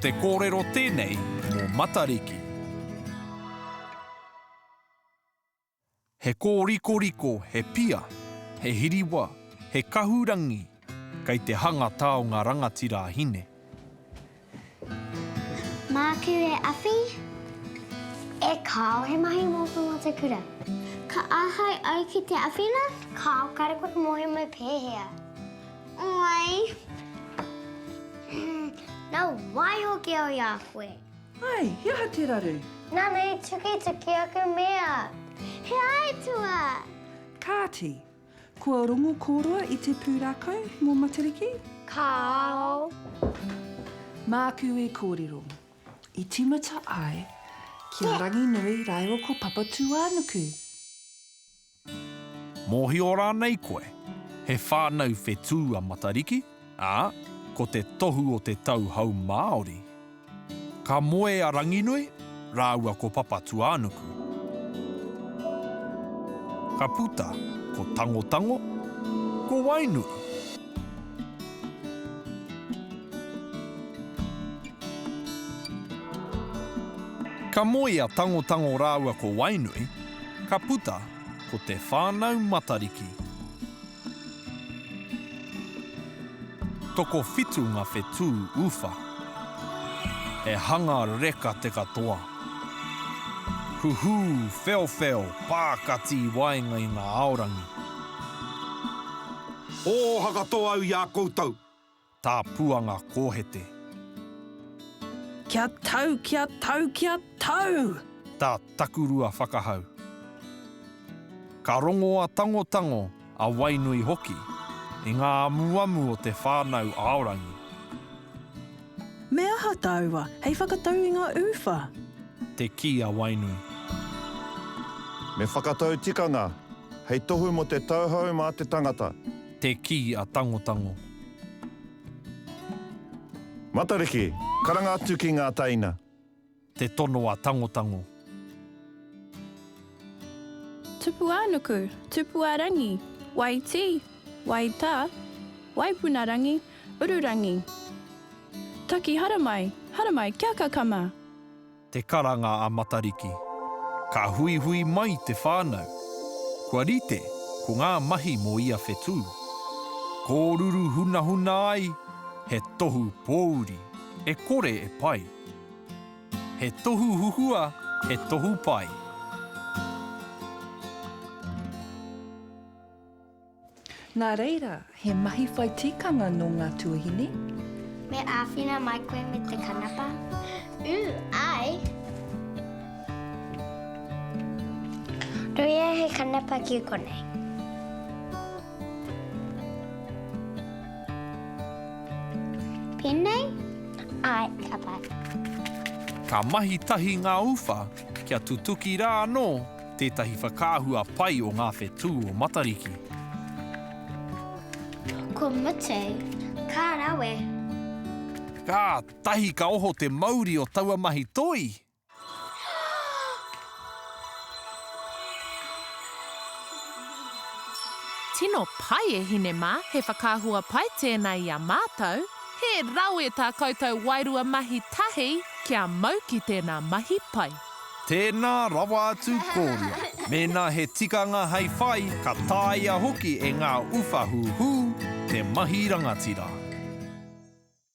te kōrero tēnei mō Matariki. He kōrikoriko, he pia, he hiriwa, he kahurangi kei te hanga taonga rangatira a Hine. Māku e awhi? E kāo he mahi mōku mō te kura. Ka āhei au ki te awhina? Kāo, kāre koe mōhio me pēhea. Oi! Nā wai hoki au i a koe? Ai, he aha te raru? Nana i tukituki aku mea. He aituā! Kāti, kua rongo kōrua i te pūrākau mō Matariki? Kāo. Māku e kōrero. I tīmata ai ki a Ranginui rāua ko Papatūānuku. Mōhio rānei koe, he whānau whetū a Matariki, ā, ko te tohu o te tau hou Māori? Ka moe a Ranginui rāua ko Papatūānuku. Ka puta ko Tangotango, ko Wainui. Ka moe a Tangotango rāua ko Wainui, ka puta ko te whānau Matariki. Tokowhitu ngā whetū uwha. He hanga reka te katoa. Huhū, wheowheo, pākati i waenga i ngā aorangi. Oha katoa au i a koutou. Tā Puanga kōhete. Kia tau, kia tau, kia tau! Tā Takurua whakahau. Ka rongo a Tangotango, a Wainui hoki, i ngā amuamu o te whānau Aorangi. Me aha tāua hei whakatau i ngā uwha? Te kī a Wainui. Me whakatau tikanga hei tohu mō te tauhou mā te tangata. Te kī a Tangotango. Matariki, karanga atu ki ngā teina. Te tono a Tangotango. Tupuānuku, Tupuārangi, Waitī, Waitā, Waipunarangi, Ururangi. Taki haramai, haramai kia kakama! Te karanga a Matariki. Ka huihui mai te whānau. Kua rite ko ngā mahi mō ia whetū. Kōruru hunahuna ai, he tohu pōuri, e kore e pai. He tohu huhua, he tohu pai. Nā reira, he mahi whai tikanga nō ngā tuahine. Me āwhina mai koe me te kanapa? Ū, āe. Ruia he kanapa ki konei. Pēnei? Āe, ka pai. Ka mahi tahi ngā uwha kia tutuki rā anō tētahi whakaahua pai o ngā whetū o Matariki. Kua mutu, ka rawe. Kātahi ka oho te mauri o taua mahi toi! Tino pai e hine mā, he whakaahua pai tēnā i a mātou. He rawe tā koutou wairua mahi tahi kia mau ki tēnā mahi pai. Tēnā rawa atu kōrua. Mēnā he tikanga hei whai, ka taea hoki e ngā uwha huhū te mahi rangatira.